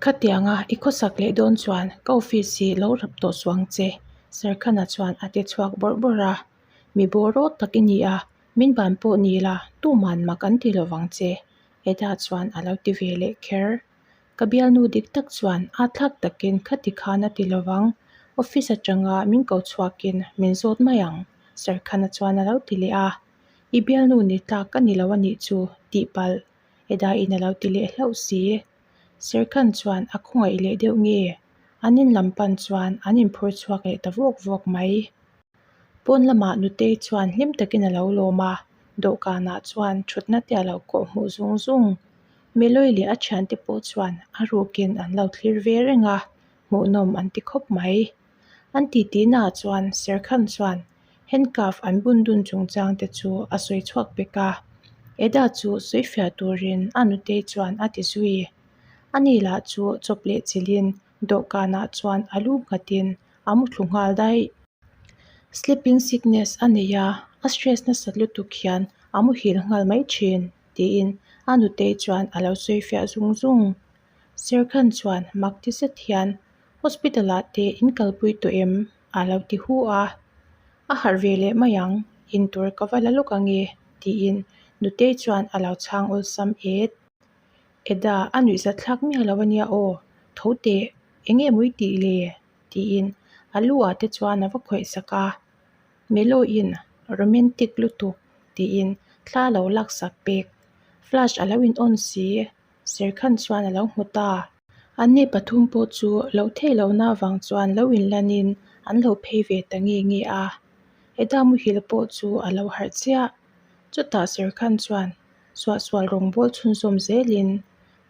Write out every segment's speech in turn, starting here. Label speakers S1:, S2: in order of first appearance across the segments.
S1: Khatianga i khawsak leh dawn chuan ka office hi lo rap tawh suh ang che, Serkhana chuan a ti chhuak bawrh bawrh a. Mi bawraw tak i ni a, min ban pawh ni la, tuman mak an ti lovang che, Eda chuan a lo ti ve leh kher. Ka bialnu dik tak chuan aa thlak takin khati khan a ti lovang, office atanga min ko chhuakin min zawt mai ang, Serkhana chuan a lo ti leh a. I bialnu ni tlak ka ni lo a nih chu, tih palh Eda-in a lo ti leh hlauh si. Serkhan chuan a khawngaih leh deuh nge? An in lam pan chuan an inphur chhuak leh ta vawk vawk mai. Pawn lamah Nutei chuan hlim takin a lo lawm a, dawhkanah chuan thutna te a lo kawh hmuh zung zung. Meloi leh a thiante pawh chuan a rukin an lo thlir ve reng a, hmuhnawm an ti khawp mai. An titinaah chuan Serkhan chuan Handcuff an bun dun chungchang te chu a sawi chhuak pek a, Eda chu sawi fiah turin a nutei chuan a ti zui. Ani lah chu chawp leh chilhin dawhkanah chuan a lu nghatin a mu thlu nghal daih. Sleeping sickness a nei a, a stress nasat lutuk hian a muhil nghal mai thin, tiin a nutei chuan a lo sawi fiah zung zung. Serkhan chuan mak ti zet hian Hospital ah te in kalpui tawh em? a lo ti hu a, A harh ve leh mai ang, in tur ka va la lawk ange, tiin Nutei chuan a lo chhang awlsam et. Eda, a nuihzat thlak miah lo ania aw, tho teh, eng nge mawi tih le? tiin a lu ah te chuan a va khawih sak a, Melo-in romantic lutuk tiin thla a lo laksak pek, flash a lo in on si, Serkhan chuan a lo hmu ta. Anni pathum pawh chu lo theih lohna avang chuan lo inlanin an lo phei ve ta nge nge a. Heta muhil pawh chu a lo harh chiah. Chutah Serkhan chuan suahsual rawngbâwl chhunzawm zelin,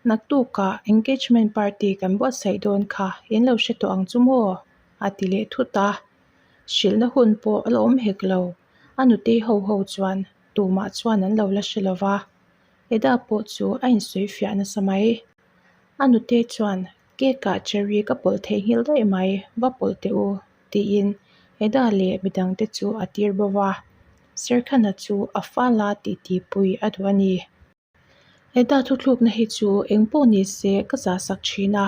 S1: Naktukah engagement party kan buatsaih dawn kha in lo hre tawh ang chu maw? a ti leh thut a. Hrilhna hun pawh a la awm hek lo. A nutei ho ho chuan tumah chuan an lo la hre lo va. Eda pawh chu a insawi fiah nasa mai. A nute chuan, Cake ah cherry ka pawlh theih nghilh daih mai, va pawlh teh u, tiin Eda leh midangte chu a tir bo va. Serkhana chu a fala titi pui a duh a ni. Eda thuthlukna hi chu eng pawh ni se ka zah sak thin a,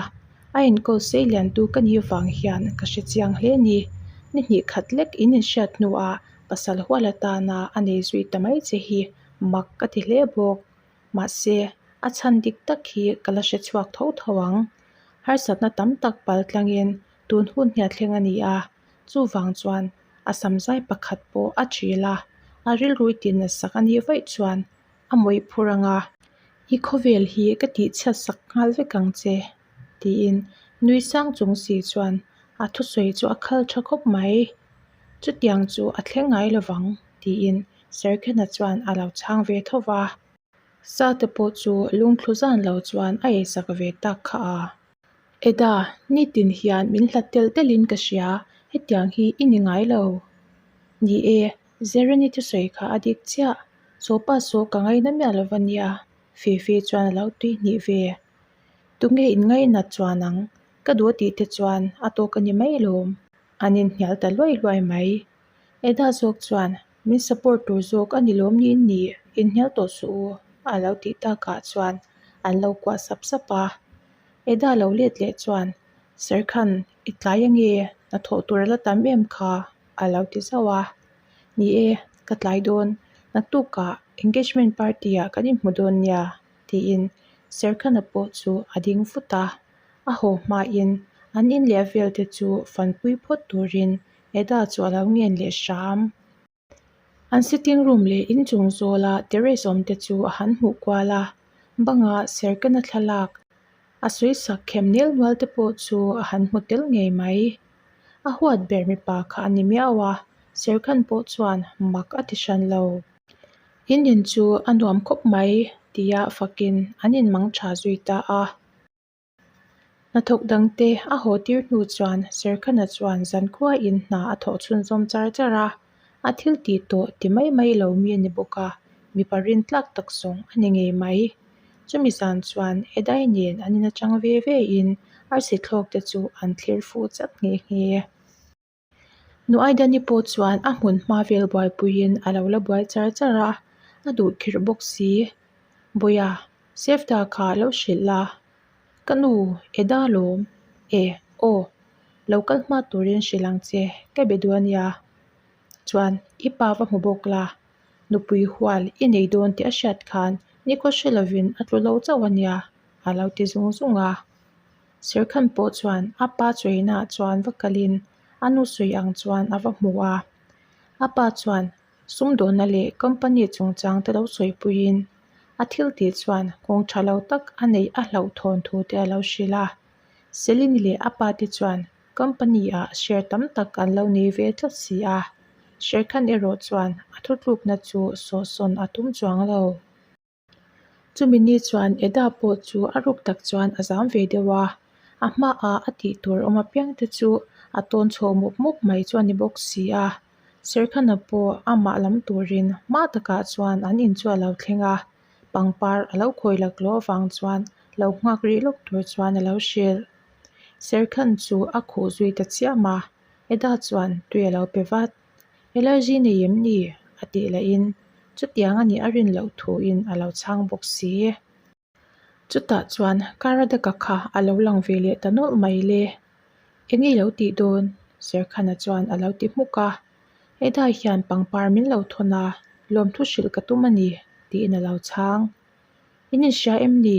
S1: a enkawl sei liantu ka nih vang hian ka hre chiang hle ni. Ni hnih khat lek in inhriat hnuah pasal hual atana a nei zui ta mai che hi mak ka ti hle bawk. Mahse, a chhan dik tak hi ka la hre chhuak tho tho ang. Harsatna tam tak pal tlangin tun hun hniat thleng a ni a, chuvang chuan a samzai pakhat pawh a ṭil a, a rilrui tihna sak a nih vaih chuan a mawih phur ang a, i khawvel hi ka tihchhiat sak nghal vek ang che, tiin nui sang chung si chuan a thusawi chu a khal tha khawp mai. Chutiang chu a thleng ngai lovang, tiin Serkhena chuan a lo chhang ve tho va. Sate pawh chu lungthlu zan lo chuan a eisak ve tak kha a. Eda, nitin hian min hlat telh telhin ka hria, hetiang hi i ni ngai lo. Ni e, Zereni thusawi kha a dik chiah, saw pa saw ka ngaina miah lo va nia, Fifi chuan a lo tuihnih ve. Tunge in ngainat chuan ang, ka duh a tih te chuan a tawk a ni mai lawm. An inhnial ta luai luai mai. Eda zawk chuan, Min support tur zawk a ni lawm ni ni, inhnial tawh suh u, a lo tih takah chuan an lo kuah sap sap a. Eda lo let leh chuan, Sir Khan, i tlai ange, hnathawh tur a la tam em kha, a lo ti zauh a. Ni e, ka tlai dawn, naktukah engagement party ah kan inhmu dawn nia, tiin Sir Khan-a pawh chu a ding vut a. A haw hmain an in leh vel te chu fanpui phawt turin Eda chu a lo ngen leh hram. An sitting room leh inchung zawla terrace awm te chu a han hmuh kual a, banga serkana thlalak a sawi sak khem nel nual te pawh chu a han hmu tel ngei mai. A huat ber mipa kha a ni miau a, serkhan pawh chuan mak a ti hran lo. In in chu a nuam khawp mai tia fakin an inmang tha zui ta a. Hnathawk dangte a haw tir hnu chuan Serkhana chuan zankhuain hna a thawh chhunzawm char char a, a thil tih tawh ti mai mai lo mi a ni bawk a, mipa rin tlak tak zawng a ni ngei mai. Chumi zan chuan Edai nen an in atang ve ve in arsi thlawk te chu an thlir fuh chat nghe nghe. Nuaidani pawh chuan a hmun hma vel buaipuiin a lo la buai char char a, a duh khirh bawk si. Bawia, Sefta kha lo hrilh la, Ka nu, Eda lawm. E, aw. Lo kal hma turin hrilh ang che, ka be duh a nia. Chuan, i pa va hmu bawk la, nupui hual i nei dawn tih a hriat khan nikhaw hre lovin a tlu lo chauh a nia, a lo ti zung zung a. Serkhan pawh chuan a pa chawinaah chuan va kalin a nu sawi ang chuan a va hmu a. A pa chuan sumdawnna leh company chungchang te lo sawipuiin a thil tih chuan kawng tha lo tak a neih a hlauhthawn thu te a lo hrilh a. Selini leh a pa te chuan company ah share tam tak an lo nei ve tlat si a, Sherkhan erawh chuan a thutlukna chu sawhsawn a tum chuang lo. Chumi ni chuan Eda pawh chu a ruk tak chuan a zam ve deuh a, a hmaah a tih tur awm apiang te chu a tawn chho mup mup mai chu a ni bawk si a. Serkhana pawh amah lam turin hma takah chuan an in chu a lo thleng a, pangpar a lo khawi laklawh avang chuan lo nghak rih lawk tur chuan a lo hrilh. Serkhan chu a khuh zui ta chiam a, Eda chuan tui a lo pe vat. Allergy nei em ni? a tih lahin chutiang a nih a rin loh thuin a lo chhang bawk si. Chutah chuan Karadaka kha a lo lang ve leh ta nawlh mai le. Eng i lo tih dawn? Serkhana chuan a lo ti hmuk a. Eda hian pangpar min lo thawn a, lawmthu hrilh ka tum a ni, tiin a lo chhang. In inhria em ni?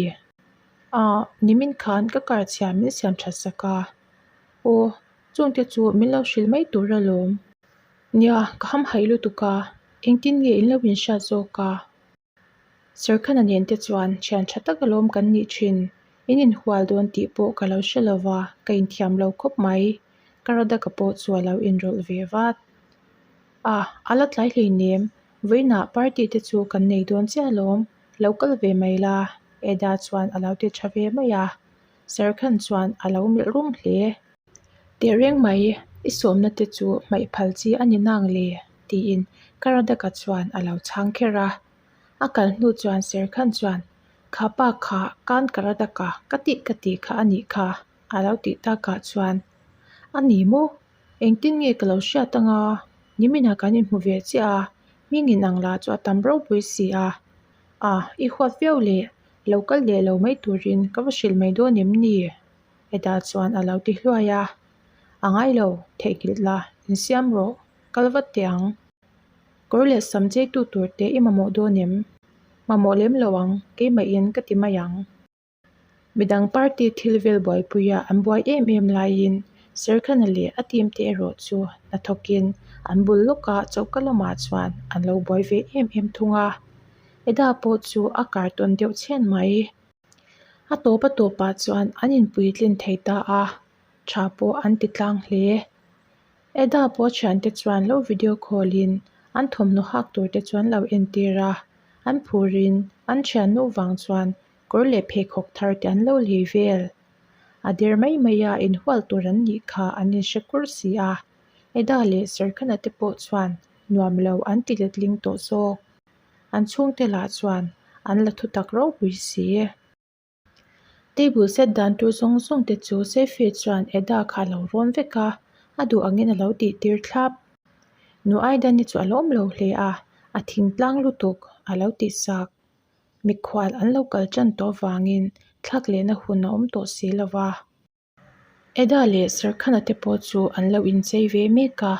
S1: Aah, nimin khan ka car chhia min siam that sak a. Aw, chungte chu min lo hrilh mai tur alawm. Nia, ka hamhaih lutuk a, engtin nge in lo inhriat zawk a? Serkhana nen te chuan thian tha tak alawm kan nih thin. In inhual dawn tih pawh ka lo hre lo va, ka inthiam lo khawp mai. Karadaka pawh chu a lo inrawlh ve vat. A, a la tlai hleinem, vawiinah party te chu kan nei dawn chiah alawm, lo kal ve mai la, Eda chuan a lo ti tha ve mai a. Serkhan chuan a lo melh rum hle. Tehreng mai, i sawmna te chu hmaih phal chi a ni nang le? tiin Karadaka chuan a lo chhang kher a. A kal hnu chuan Serkhan chuan, Kha pa kha kan Karadaka ka tih ka tih kha a nih kha, a lo tih takah chuan, A ni maw? Engtin nge ka lo hriat anga? Niminah kan inhmu ve chiah a, hming inang lah chu a tam ropui si a. A, i huat viau le, lo kal leh lo mai turin ka va hrilh mai dawn em ni? Eda chuan a lo ti hluai a, A ngai lo, theihnghilh la, insiam rawh, kal vat teh ang. Kawr leh sam cheitu tur te i mamawh dawn em? Mamawh lem lo ang, keimahin ka ti mai ang. Midang party thil vel buaipuia an buai em em laiin Serkhana leh a team te erawh chu hnathawkin an bul lawka choka lamah chuan an lo buai ve em em thung a. Eda pawh chu a kartawn deuh chhen mai. A tawp a tawpah chuan an inpuitlin thei ta a, tha pawh an ti tlang hle. Eda pawh thiante chuan lo video call in an thawmhnaw hak tur te chuan lo entir a, an phurin an thiannu vang chuan kawr leh pheikhawk thar te an lo lei vel. A der mai mai a inhual tur an nih kha an inhre kur si a, Eda leh Serkhana te pawh chuan nuam lo an ti letling tawh zawk. An chhungte lah chuan an la thutak ropui si. Table set dan tur zawng zawng te chu Seifi chuan Eda kha a lo rawn vek a, a duh angin a lo tih tir thlap. Nu Aidani chu a lawm lo hle a, a thing tlang lutuk a lo tih sak. Mikhual an lo kal tan tawh avangin thlak lehna hun a awm tawh si lo va. Eda leh Sarkhana te pawh chu an lo inchei ve mek a,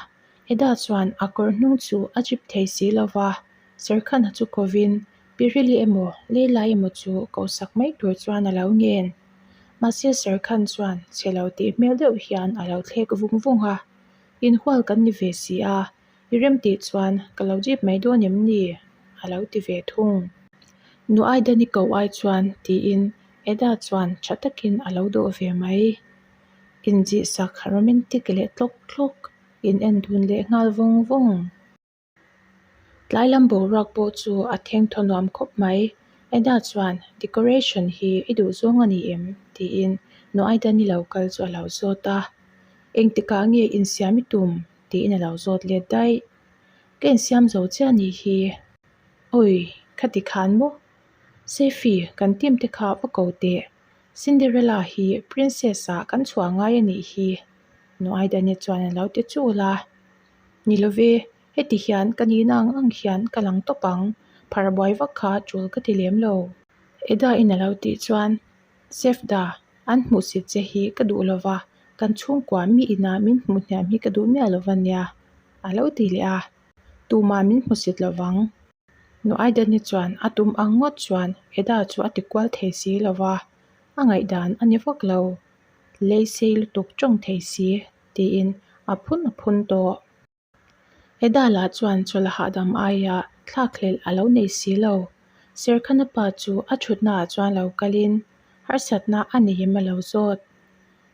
S1: Eda chuan a kawr hnung chu a chip thei si lo va, Sarkhana chu kovin Pirili emaw Leila emaw chu kohsak mai tur chuan a lo ngen. Mahse Sarkhan chuan chhe lo tih hmel deuh hian a lo thlek vung vung a, Inhual kan ni ve si a, i rem tih chuan ka lo jeep mai dawn em ni? a lo ti ve thung. Nu Aidani ko ai chuan tiin Eda chuan tha takin a lo dawh ve mai. Inzihsak romantic leh tlawk tlawk in en dun leh nghal vawng vawng. Tlai lam boruak pawh chu a theng thaw nuam khawp mai. Eda chuan decoration hi i duh zawng a ni em? tiin Nu Aidani lo kal chu a lo zawt a. Engtikah nge insiam i tum? tiin a lo zawt let daih. Ka insiam zo chiah anih hi. Awi, khati khan maw? Seifi, kan team te kha va ko teh. Cinderella hi princess ah kan chhuah ngai a nih hi, Nu Aidani chuan a lo ti chul a. Ni lo ve, heti hian ka nihna ang ang hian ka lang tawp ang, phar buai vak kha tul ka ti lem lo. Eda in a lo tih chuan, Sefda. An hmuhsit che hi ka duh lo va, kan chhungkua mi inah min hmuh hniam hi ka duh miah lo va nia, a lo ti leh a. Tumah min hmusit lo vang. Nu Aidani chuan a tum ang ngawt chuan Eda chu a ti kual thei si lo va, a ngaihdan a ni vak lo. Lei sei lutuk tawng thei si, tiin a phun a phun tawh. Eda lah chuan chawlh hahdam aia thlakhlelh a lo nei si lo. Serkhana pa chu a thutnaah chuan lo kalin harsatna a nei em a lo zawt.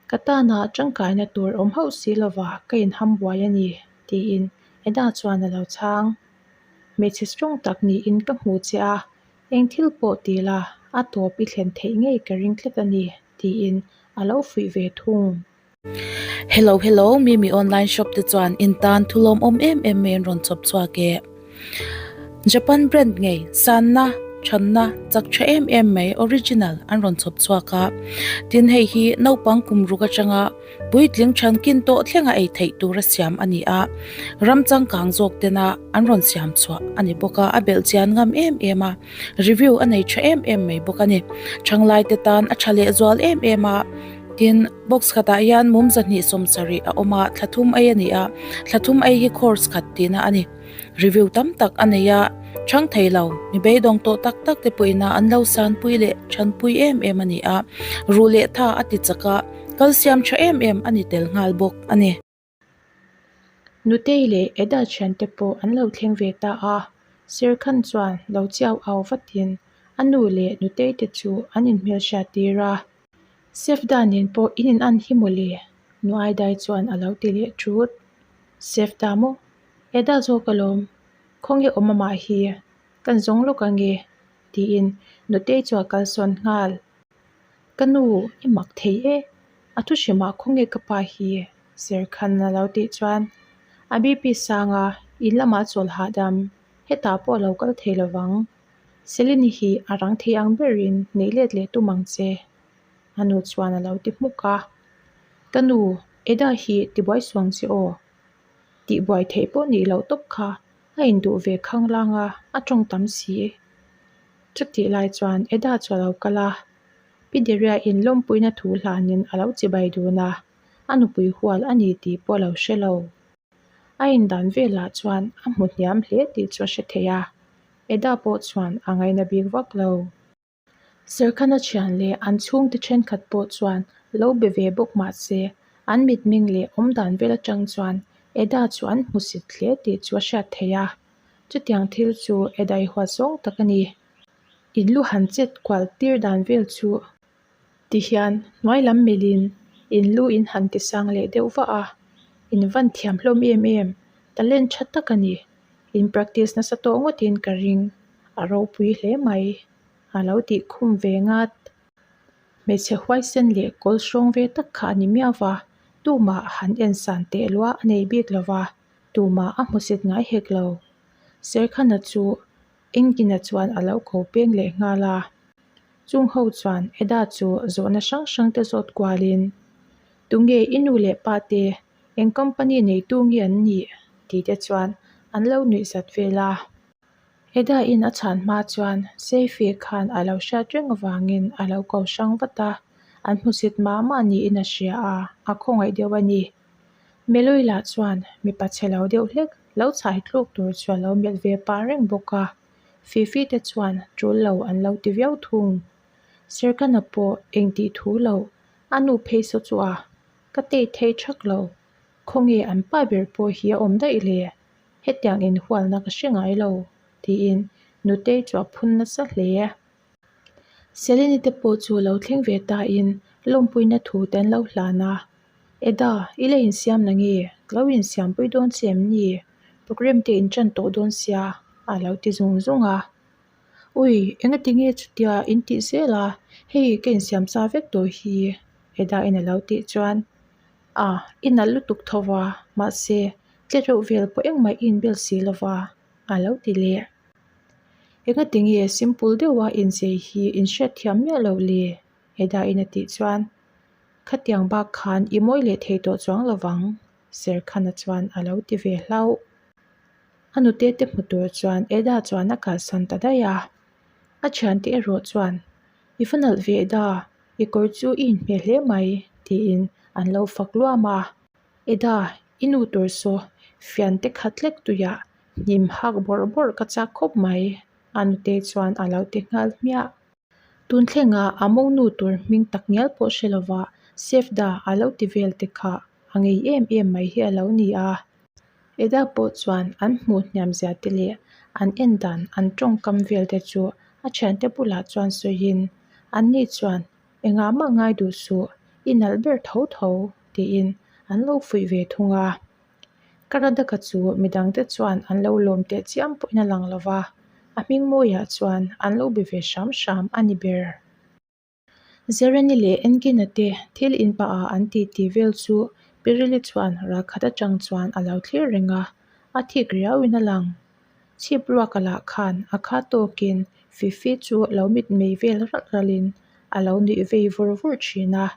S1: Ka tana tangkaina tur awm hauh si lova ka inham buai a ni, tiin Eda chuan a lo chhang. Hmeichhe strong tak niin ka hmu che a, eng thil pawh ti la, a tawp i thlen theih ngei ka ring tlat a ni, tiin a lo fuih ve thung.
S2: Hello hello Mimi online shop te chuan in tan thu lawmawm em em mai an rawn chawp chhuak e. Japan brand ngei sanna thanna chak tha em em mai original an rawn chawp chhuak a. Tin hei hi naupang kum ruk atanga puitling than kin tawh thlenga ei theih tura siam a ni a. Ram changkang zawk tena an rawn siam chhuah a ni bawk a, a belh chian ngam em em a. Review a nei tha em em mai bawk a ni. Thanglai te tan a tha leh zual em em a. Tin, box khatah hian mum 270 a awm a, thla thum ei a ni a, thla thum ei hi course khat tihna a ni. Review tam tak a nei a, chhang thei lo, mi beidawng tawh tak tak te pawhin a an lo sanpui leh thanpui em em a ni a, ruh leh tha a ti chak a, kalsiam tha em em a ni tel nghal bawk a ni.
S1: Nutei leh Eda thiante pawh an lo thleng ve ta a, Serkhan chuan lo chiau au vatin a nu leh Nutei te chu an inhmelhriat tir a. Sefda nen pawh in inan hi mawle, Nuaidai chuan a lo ti leh thut. Sefda maw? Eda zawk alawm, khawnge awm amah hi, kan zawng lawk ange, tiin Nutei chu a kalsawn nghal. Ka nu, i mak thei e, a thu hrimah khawnge ka pa hi? Serkhan a lo tih chuan a BP sanga in lamah chawl hahdam, hetah pawh a lo kal thei lo vang. Selini hi a rang thei ang berin neih let leh tum ang che, a nu chuan a lo ti hmuk a. Ka nu, Eda hi tibuai suang che aw. Tihbuai theih pawh nih loh tawp kha a induh ve khanglang a, a tawng tam si. Chutih lai chuan Eda chu a lo kal a, Pi Deria in lawmpuina thu hlanin a lo chibai dun a, a nupui hual a ni tih pawh a lo hre lo. A indan velah chuan a hmu hniam hle tih chu a hre thei a, Eda pawh chuan a ngaina bik vak lo. Serkhana thian leh an chhungte thenkhat pawh chuan lo be ve bawk mah se, an mitming leh awmdan vel atang chuan Eda chu an hmusit hle tih chu a hriat theih a. Chutiang thil chu Eda i huat zawng tak a ni. In lu han chet kual tir dan vel chu ti hian hnuai lam melhin in lu in han ti sang leh deuh vah a, in van thiam hlawm em em, talent tha tak a ni. In practice nasa tawh ngawtin ka ring, a ropui hle mai, a lo tih khum ve ngat. Hmeichhe huaisen leh kawl hrawng ve tak kha a ni miau va, tumah han en san teh lua a nei bik lo va, tumah a hmusit ngai hek lo. Serkhana chu Engkina chuan a lo ko peng leh nghal a. Chung ho chuan Eda chu zawhna hrang hrang te zawt kualin, Tunge i nu leh pa te, eng company neitu nge an nih? tih te chuan an lo nuih zat vel a. Eda in a chhan hma chuan Seifi khan a lo hriat reng avangin a lo ko hrang vat a, an hmusit mah mah niin a hria a, a khawngaih deuh a ni. Melui lah chuan mipa chhe lo deuh hlek lo chhai tluk tur chu a lo melh ve pah reng bawk a, Fifi te chuan tul lo an lo ti viau thung. Serkana pawh eng tih thu lo, a nu phei saw chu a, ka tei thei thak lo, khawnge an pa ber pawh hi a awm daih le, hetiang inhualna ka hre ngai lo, tiin Nutei chu a phun nasa hle. Selene te pawh chu lo thleng ve tain lawmpuina thu te an lo hlan a, Eda, i la insiam na nge? Ka lo insiampui dawn che em ni? Programme te in ṭan tawh dawn sia, a lo ti zung zung a. Ui, engati nge chutia in tih zel a? Hei, ka insiam sa vek tawh hi, Eda in a lo tih chuan, A, i nalh lutuk tho va, mahse, tle reuh vel pawh engmah i inbel si lo va, a lo ti leh. Engati nge simple deuha inchei hi in hriatthiam miah loh le? Eda in a tih chuan, Khatiang bak khan i mawi leh thei tawh chuang lo vang, Serkhana chuan a lo ti ve hlauh. A nute te hmu tur chuan Eda chuan a kalsan ta daih a. A thiante erawh chuan, I va nalh ve Eda! I kawr chu i inhmeh hle mai, tiin an lo fak luam a. Eda, i nu tur saw fiante khat lek tuiah hnim hak bawrh bawrh ka chak khawp mai, a nute chuan a lo ti nghal hmiah. Tun thlengah a monu tur hming tak ngial pawh hre lova Sefda a lo ti vel te kha a ngei em em mai hi a lo ni a. Eda pawh chuan an hmuh hniam zia te leh an en dan an tawngkam vel te chu a thiante bulah chuan sawiin anni chuan engah mah ngai duh suh i nalh ber tho tho tiin an lo fuih ve thung a. Karadaka chu midangte chuan an lo lawm teh chiam pawhin a lang lo va, a hming mawiah chuan an lo be ve hram hram a ni ber. Zereni leh Enkina te thil inpah ah an tih tih vel chu Pirili chuan ralkhat atang chuan a lo thlir reng a, a thik riauin a lang. Chhip ruaka lah khan a kha tawkin Fifi chu lo mitmei vel ralh ralhin a lo nuih vei vur vur thin a,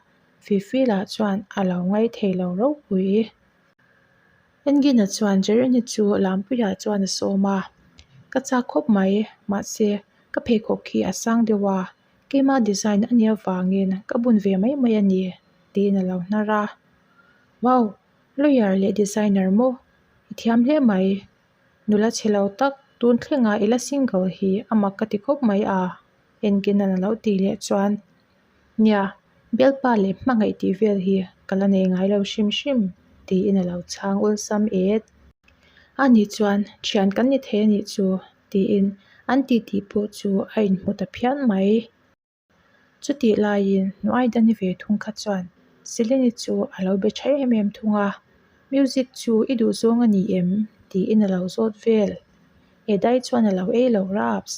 S1: Fifi lah chuan a lo ngaithei lo ropui. Engina chuan Jeremy chu Lampuiah chuan a sawm a, Ka chak khawp mai, mahse ka pheikhawk khi a sang deuh a, keima design a nih avangin ka bun ve mai mai a ni, tiin a lo hnar a. Wow! Lawyer leh designer maw? I thiam hle mai. Nula chhe lo tak, tun thlengah i la single hi a mak ka ti khawp mai a, Engina'n a lo tih leh chuan, Nia, bialpa leh hmangaih tih vel hi ka la nei ngai lo hrim hrim, tiin a lo chhang awlsam et. Ani chuan, Thian kan ni thei a nih chu, tiin an titi pawh chu a inhmu ta phian mai. Chutih laiin Nuaidani ve thung kha chuan Selene chu a lo be tha em em thung a, Music chu i duh zawng a ni em? tiin a lo zawt vel. Edai chuan a lo ei lo raps.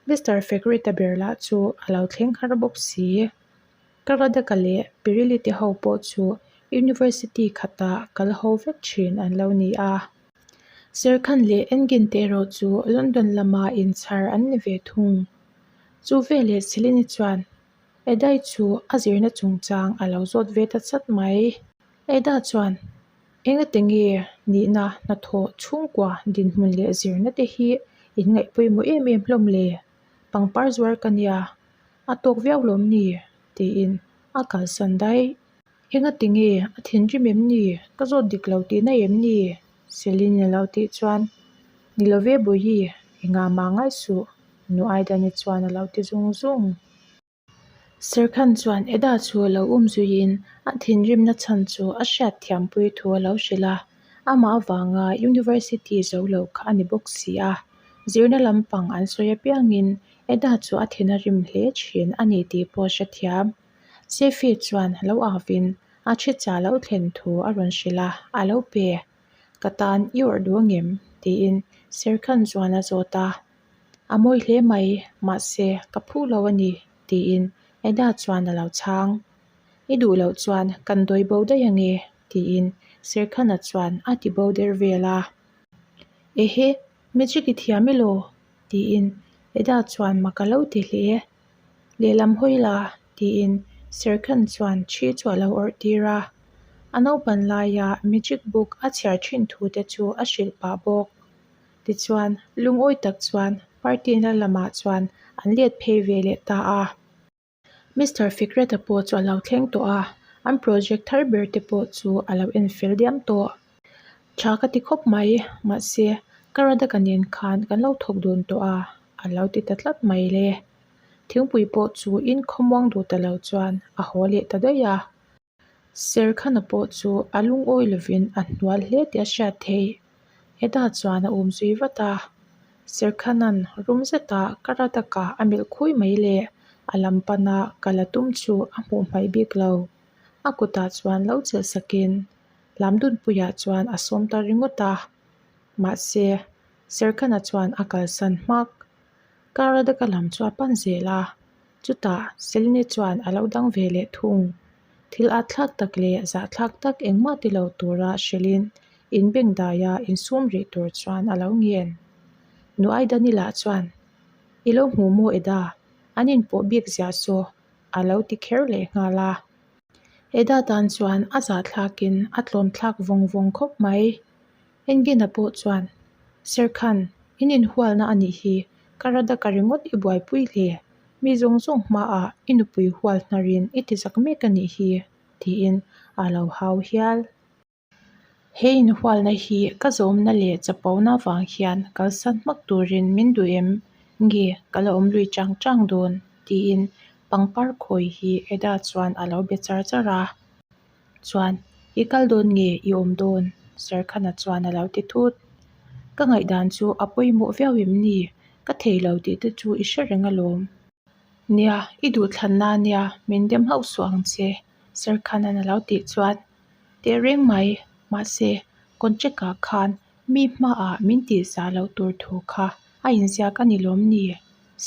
S1: Mister Fekrita ber lah chu a lo thleng har bawk si. Karadaka leh Pirili te ho pawh chu University khata kal ho vek thin an lo ni a. Serkhan leh Engin te erawh chu London lama inchhar an ni ve thung. Chu veleh Selene chuan Edai chu a zirna chungchang a lo zawt ve ta chat mai. Eda chuan Engate nge nihna hnathawh chhungkua dinhmun leh zirna te hi in ngaih pawimawh em em hlawm le? Pangpar zuar ka nia, a tawk viau lawm ni? tiin a kalsan daih. Engate nge a thinrim em ni? Ka zawt dik lo tihna em ni? Celine a lo tih chuan, Ni lo ve Bawihi, engah mah ngai suh, Nu Aidani chuan a lo ti zung zung. Serkhan chuan Eda chu a lo um zuiin a thinrimna chhan chu a hriat thiampui thu a lo hrilh a, amah avanga University zo lo kha a ni bawk si a. Zirna lampang an sawi apiangin Eda chu a thin a rim hle thin a ni tih pawh a hrethiam. Sefi chuan lo avin a thi cha lo thlen thu a rawn hrilh a, a lo pe. Ka tan i awrh duh angem? tiin Serkhan chuan a zawt a. A mawi hle mai, mahse ka phu lo a ni, tiin Eda chuan a lo chhang. I duh loh chuan kan dawi bo daih ange, tiin Serkhana chuan a ti bo der vel a. Ehe, magic i thiam elaw? tiin Eda chuan mak a lo ti hle. Lehlam hawi la, tiin Serkhan chuan thi chu a lo awrh tir a. A naupan laia magic book a chhiar thin thu te chu a hrilh pah bawk. Tichuan, lungawi tak chuan party na lamah chuan an let phei ve leh ta a. Mister Fikreta pawh chu a lo thleng tawh a, an project thar ber te pawh chu a lo en fel diam tawh. Tha ka ti khawp mai, mahse Karadaka nen khan kan lo thawk dun tawh a, a lo ti ta tlat mai le. Thingpui pawh chu in khawmuang duh ta lo chuan a haw leh ta daih a. Serkhana pawh chu a lungawi lovin a hnual hle tih a hriat theih. Heta chuan a um zui vat a, Serkhana'n rum zeta Karadaka a melh khui mai leh a lam pana kal a tum chu a hmuh hmaih bik lo. A kutah chuan lo chelh sakin Lamdunpuiah chuan a sawm ta ringawt a, mahse Serkhana chuan a kalsan hmak. Karadaka lam chu a pan zel a. Chutah Selene chuan a lo dang ve leh thung. Thil at thlak tak leh zah thlak tak engmah ti lo tura hrilhin inbengdaia insum rih tur chuan a lo ngen. Nu Aidani lah chuan, I lo hmu maw Eda, an inpawh bik ziah saw, a lo ti kher leh nghal a. Eda tan chuan a zahthlakin a tlawm thlak vawng vawng khawp mai. Engina pawh chuan, Serkhan, in inhualna a nih hi, ka rada ka ringawt i buaipui hle. Mi zawng zawng hmaah i nupui hual hnarin i ti zak mek a nih hi, tiin a lo hau hial. He inhualna hi ka zawmna leh chapona vang hian kalsan hmak turin min duh em? Nge ka la awm lui chang chang dawn? tiin pangpar khawi hi Eda chuan a lo be char char a. Chuan, i kal dawn nge i awm dawn? Serkhana chuan a lo ti thut. Ka ngaihdan chu a pawimawh viau em ni? Ka thei lo tih te chu i hre reng alawm. Nia, i duhthlanna nia, min dem hauh suh ang che, Serkhana'n a lo tih chuan Tehreng mai, mahse, contract ah khan mi hmaah min tih zah loh tur thu kha a inziak a ni lawm ni?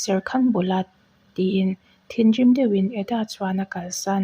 S1: Serkhan Bolat, tiin thinrim deuhin Eda chuan a kalsan.